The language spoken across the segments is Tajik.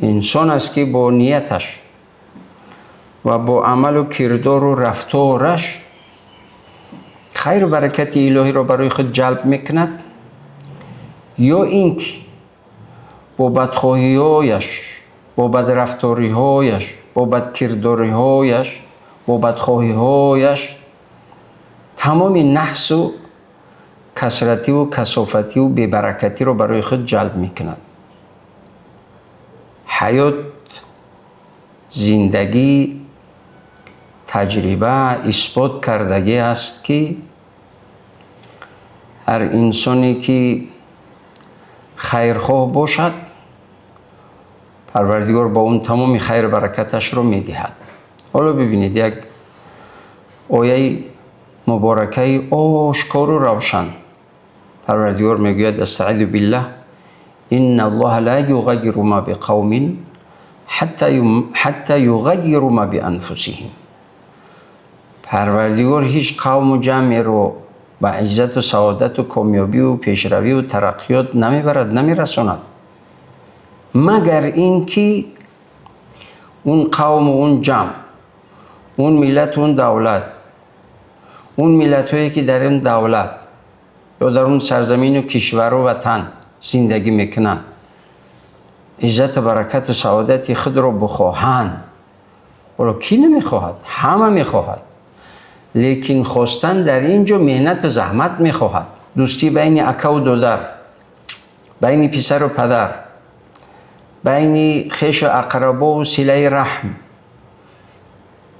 Инсон аст, ки бо нияташ ва бо амалу кирдору рафтораш хайру баракати илоҳиро барои худ ҷалб мекунад, ё ин ки бо бадхоҳиҳояш, бо бадрафториҳояш, бо бадкирдориҳояш, бо бадхоҳиҳояш тамоми наҳсу касративу касофативу бебаракатиро барои худ ҷалб мекунад. Ҳаёт, зиндагӣ, таҷриба исбот кардагӣ аст, ки ҳар инсоне ки хайрхоҳ бошад, Парвардигор ба он тамоми хайру баракаташро медиҳад. Ҳоло бибинед, як ояи муборакаи ошкору равшан. Парвардигор мегӯяд: أستعيذ بالله، إن الله لا يغير ما بقوم حتى يغيروا ما بأنفسهم. Парвардигор ҳеҷ қавму ҷамъеро ба иззату саодату комёбиву пешравиву тараққиёт намебарад, намерасонад, магар ин ки он қавму он ҷамъ, он миллату он давлат, он миллатҳое ки дар ин давлат ё дар он сарзамину кишвару ватан зиндагӣ мекунанд, иззату баракату саодати худро бихоҳанд. Ҳоло кӣ намехоҳад? Ҳама мехоҳад, лекин хостан дар ин ҷо меҳнату заҳмат мехоҳад. Дӯстӣ байни акаву додар, байни писару падар, байни хешу ақрабову силаи раҳм,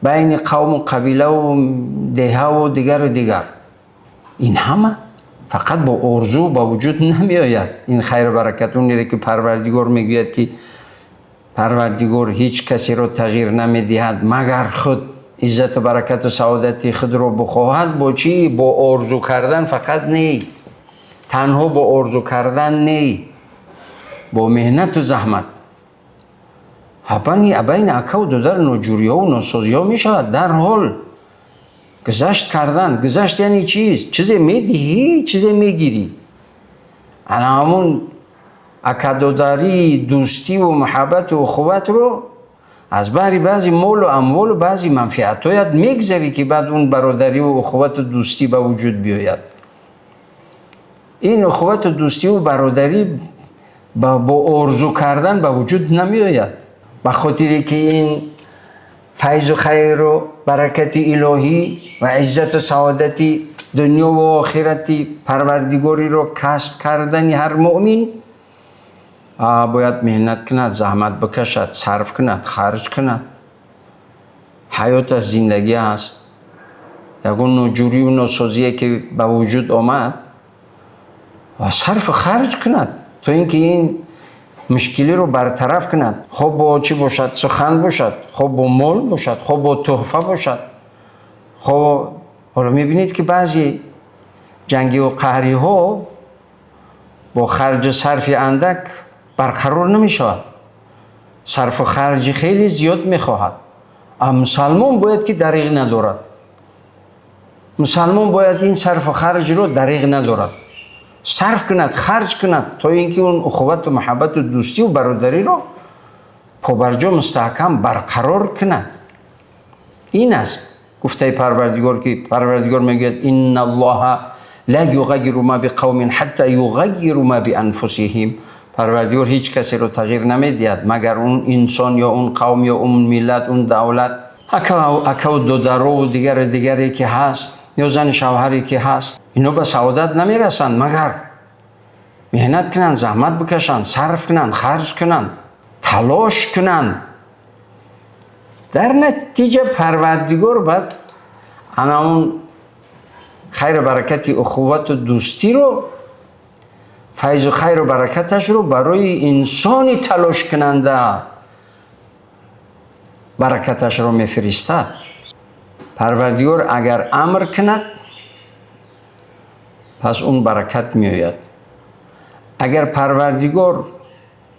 байни қавму қабилаву деҳаву дигару дигар, ин ҳама фақат бо орзу ба вуҷуд намеояд. Ин хайру баракат, онере ки Парвардигор мегӯяд, ки Парвардигор ҳеҷ касеро тағйир намедиҳад, магар худ иззату баракату саодати худро бихоҳад. Бо чӣ? Бо орзу кардан фақат не, танҳо бо орзу кардан не, бо меҳнату заҳмат. Байни акаву додар ноҷӯриҳову носозиҳо мешавад, дарҳол гузашт кардан. Гузашт яъне чиз? Чизе медиҳӣ, чизе мегирӣ. Ана ҳамун акадодарӣ, дӯстиву муҳаббату ухувватро аз баҳри баъзи молу амволу баъзи манфиатҳоят мегзарӣ, ки баъд он бародариву ухуввату дӯстӣ ба вуҷуд биёяд. Ин ухуввату дӯстиву бародарӣ бо орзу кардан ба вуҷуд намеояд. Ба хотире ки ин файзу хайру баракати илоҳӣ ва иззату саодати дунёву охирати Парвардигориро касб кардани ҳар муъмин бояд меҳнат кунад, заҳмат бикашад, сарф кунад, харҷ кунад. Ҳаёт аст, зиндагӣ аст. Ягон ноҷӯриву носозие ки ба вуҷуд омад ва сарфу харҷ кунад, то ин ки ин мушкилиро бартараф кунад, хоб бо чӣ бошад, сухан бошад, хоб бо мол бошад, хоб бо тӯҳфа бошад, хоб. Ҳоло мебинед, ки баъзе ҷангиву қаҳриҳо бо харҷу сарфи андак барқарор намешавад, сарфу харҷи хеле зиёд мехоҳад. А мусалмон бояд ки дариғ надорад. Мусалмон бояд ин сарфу харҷро дариғ надорад, сарф кунад, харҷ кунад, то ин ки он ухуввату муҳаббату дӯстиву бародариро побарҷо, мустаҳкам барқарор кунад. Ин аст гуфтаи Парвардигор, ки Парвардигор мегӯяд: إن الله لا يغير ما بقوم حتى يغيروا ما بأنفسهم. Парвардигор ҳеҷ касеро тағйир намедиҳад, магар он инсон ё он қавм ё он миллат, он давлат, акаву додарову дигару дигаре ки ҳаст, ё зану шавҳаре ки ҳаст, ино ба саодат намерасанд, магар меҳнат кунанд, заҳмат бикашанд, сарф кунанд, харҷ кунанд, талош кунанд. Дар натиҷа Парвардигор баъд ана он хайру баракати ухуввату дӯстиро, файзу хайру баракаташро барои инсони талошкунанда баракаташро мефиристад. Парвардигор агар амр кунад, пас он баракат меояд. Агар Парвардигор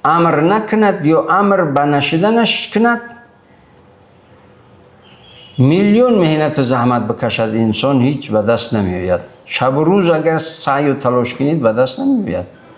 амр накунад ё амр ба нашиданаш кунад, миллион меҳнату заҳмат бикашад инсон, ҳеҷ ба даст намеояд. Шабу рӯз агар саъю талош кунед, ба даст намеояд.